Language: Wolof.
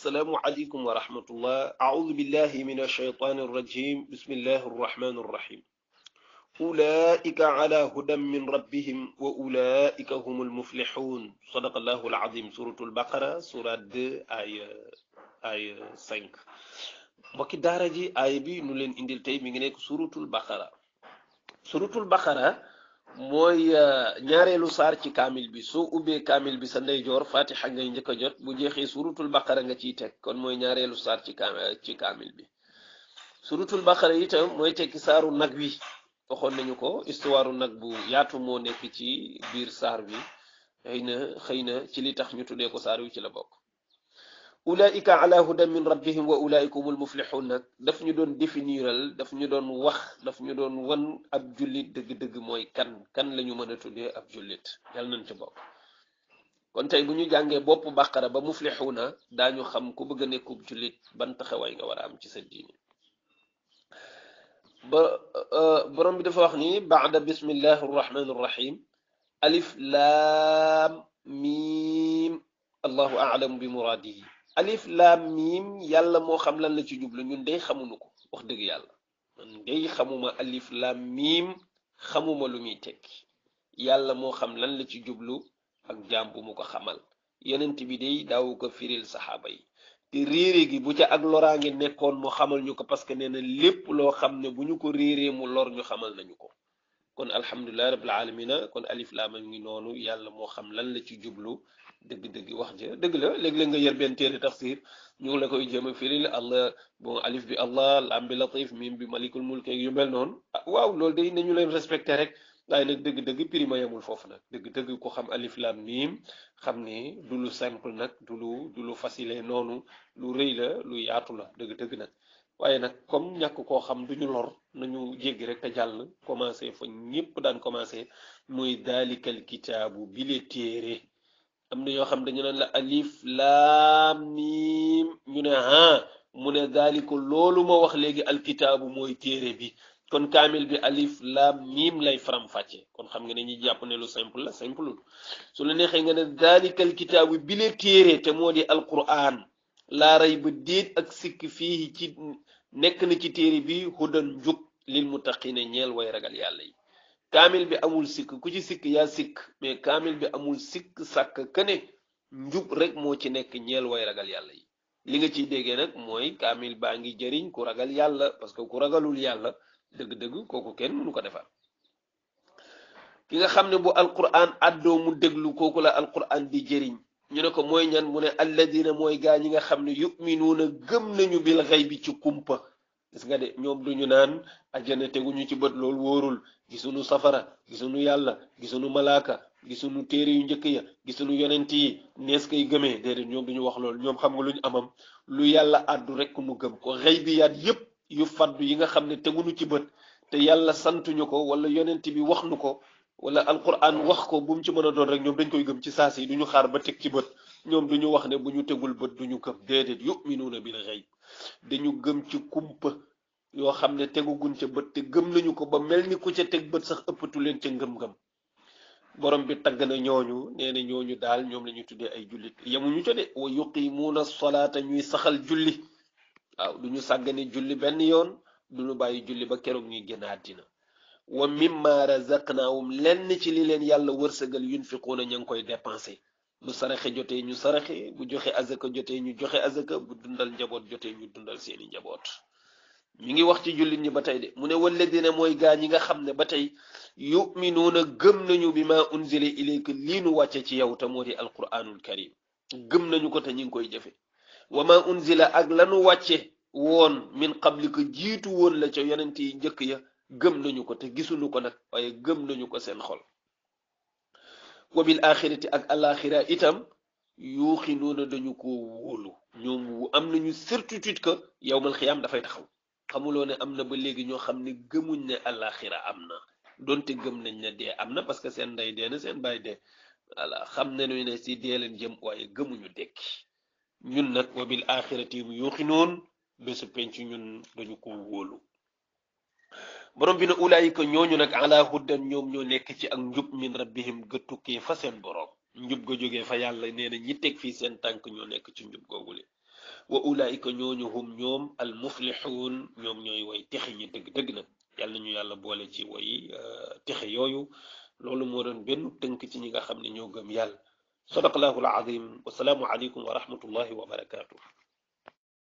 السلام عليكم ورحمة الله. أعوذ بالله من الشيطان الرجيم. بسم الله الرحمن الرحيم. أولئك على هدى من ربهم وأولئك هم المفلحون. صدق الله العظيم. سورة البقرة سورة 2 آية 5. mbokki daara ji aaya bi nu leen indil tey mi ngi nekk suratul baqara. suratul baqara mooy ñaareelu saar ci kaamil bi. soo ubbee kaamil bi sa ndeyjoor fatiha ngay njëkk a jot, bu jeexee suratul baqara nga ciy teg, kon mooy ñaareelu saar ci kaamil bi. suratul baqara itam mooy tekki saaru nag wi, waxoon nañu ko. histoire nag bu yaatu moo nekk ci biir saar bi, xëy na ci li tax ñu tuddee ko saar wi ci la bokk. ulaika ala hudan min rabbihim wa ulaika humul muflihun nag daf ñu doon définiral, daf ñu doon wax, daf ñu doon wan ab jullit dëgg-dëgg mooy kan la ñu mën a tuddee ab jullit. yàlla nañ ci bokk. kon tey bu ñu jàngee bopp bàqara ba muflihuna daañu xam ku bëgg a nekkub jullit ban taxawaay nga war a am ci sa diini. borom bi dafa wax ni baada bismillahi rrahmani rrahim alif laam miim allahu a'lamu bi muraadihi. alif laam miim yàlla moo xam lan la ci jublu, ñun day xamuñu ko wax dëgg yàlla. man day xamuma alif laam miim, xamuma lu muy tekki. yàlla moo xam lan la ci jublu ak jaam bu mu ko xamal. yonent bi day daawu ko firil saxaaba yi, te réere gi bu ca ak loraange nekkoon mu xamal ñu ko, parce que nee na lépp loo xam ne bu ñu ko réeree mu lor ñu xamal nañu ko. kon alhamdulilah rabbil alamina. kon alif laam ngi noonu, yàlla moo xam lan la ci jublu. dëgg-dëgg wax ja dëgg la. léeg-léeg nga yer benn téere tafsir ñu ngi la koy jéem a firil allah, bon alif bi allah, lam bi latif, mim bi malikul mulk yu mel noonu. waaw loolu day nañu leen respecté rek. waaye nag dëgg-dëgg prima yamul foofu nag. dëgg-dëgg ko xam alif lam mim xam ni du lu simple nag, du lu facile noonu, lu rëy la, lu yaatu la dëgg-dëgg nag. waaye nag comme ñàkk koo xam duñu lor, nañu jéggi rek te jàll. commencé fa ñëpp daan commencé, muy daalikal kitaabu bile téere. am na yoo xam dañu naan la alif laam miim, ñu ne mu ne daaliku loolu ma wax léegi alkitaabu mooy téere bi. kon kaamil bi alif laam miim lay faram-fàcce. kon xam nga ne ñi jàpp ne lu simple la, simple su la neexee nga ne daalikal kitaabu bile téere, te moo di alquran. laa ray ba déet ak sikk fii ci nekk na ci téere bi hudan njub lil muttaqina ñeel way ragal yàlla yi. kaamil bi amul sikk, ku ci sikk yaa sikk, mais kaamil bi amul sikk sàkk kene njub rek moo ci nekk ñeel way ragal yàlla yi. li nga ciy déggee nag mooy kaamil baa ngi jëriñ ku ragal yàlla, parce que ku ragalul yàlla dëgg-dëgg kooku kenn mënu ko defar. ki nga xam ne bu alquran àddoo mu déglu, kooku la alquran di jëriñ. ñu ne ko mooy ñan, mu ne alladina mooy gaa ñi nga xam ne yuminuuna gëm nañu bil xaybi ci kumpa. gis nga de ñoom duñu naan ajjana teguñu ci bët, loolu wóorul. gisuñu safara, gisuñu yàlla, gisuñu malaaka, gisuñu téere yu njëkk ya, gisuñu yonent yi, nees koy gëmee. déedéet, ñoom duñu wax loolu. ñoom xam nga luñu amam, lu yàlla àddu rek nu gëm ko. xaybiyaat yépp yu faddu yi nga xam ne teguñu ci bët te yàlla santuñu ko, wala yonent bi wax nu ko, wala alquran wax ko, bu mu ci mën a doon rek ñoom dañ koy gëm ci saasi yi, duñu xaar ba teg ci bët. ñoom duñu wax ne bu ñu tegul bët duñu gëm. déedéet, yuminuuna bil xayb, dañu gëm ci kumpa yoo xam ne teguguñ ca bët te gëm nañu ko ba mel ni ku ca teg bët sax ëppatu leen ca ngëm-ngëm. borom bi tagg na ñooñu, nee na ñooñu daal ñoom la ñuy tuddee ay jullit. yemuñu ca de, wa yuqimuuna solaata, ñuy saxal julli. waaw duñu sàggane julli benn yoon, duñu bàyyi julli ba keroog ñuy génn àddina. wa mimma razaqnaahum, lenn ci li leen yàlla wërsëgal yunfiquuna ña ngi koy dépensé. bu saraxe jotee ñu saraxe, bu joxe azaka jotee ñu joxe azaka, bu dundal njaboot jotee ñu dundal seeni njaboot. mi ngi wax ci jullit ñi ba tey de. mu ne walladina mooy gaa ñi nga xam ne ba tey yuminuuna gëm nañu bi ma unzila ilayka, lii nu wàcce ci yow te moo di alquranul karim. gëm nañu ko te ñi ngi koy jëfe. wa ma unzila ak lanu wàcce woon min qablika jiitu woon la ca yonent yi njëkk ya, gëm nañu ko te gisuñu ko nag, waaye gëm nañu ko seen xol. wa bil axirati ak alaxira itam yuuxinuuna dañu ko wóolu. ñoom am nañu certitude que yawmal xiyaam dafay taxaw. xamuloo ne am na ba léegi ñoo xam ne gëmuñ ne alaxira am na, donte gëm nañ ne dee am na, parce que seen ndey dee na, seen baay dee. voilà, xam nañu ne si dee leen jëm, waaye gëmuñu dekki. ñun nag wa bil axirati yuuxinuun, bésu penc ñun dañu ko wóolu. borom bi ne ulaayika ñooñu nag ala huddan, ñoom ñoo nekk ci ak njub min rabbihim ga tukkee fa seen borom. njub ga jógee fa yàlla. nee na ñi teg fii seen tànk ñoo nekk ci njub googule. wa ulaika ñooñu hum ñoom al muflixuun ñoom ñooy way texe ñi dëgg-dëgg na yàlla nañu yàlla boole ci way texe yooyu loolu moo doon benn tënk ci ñi nga xam ne ñoo gëm yàlla sadaqallahu al azim wasalaamu aleykum wa rahmatullahi wa barakaatu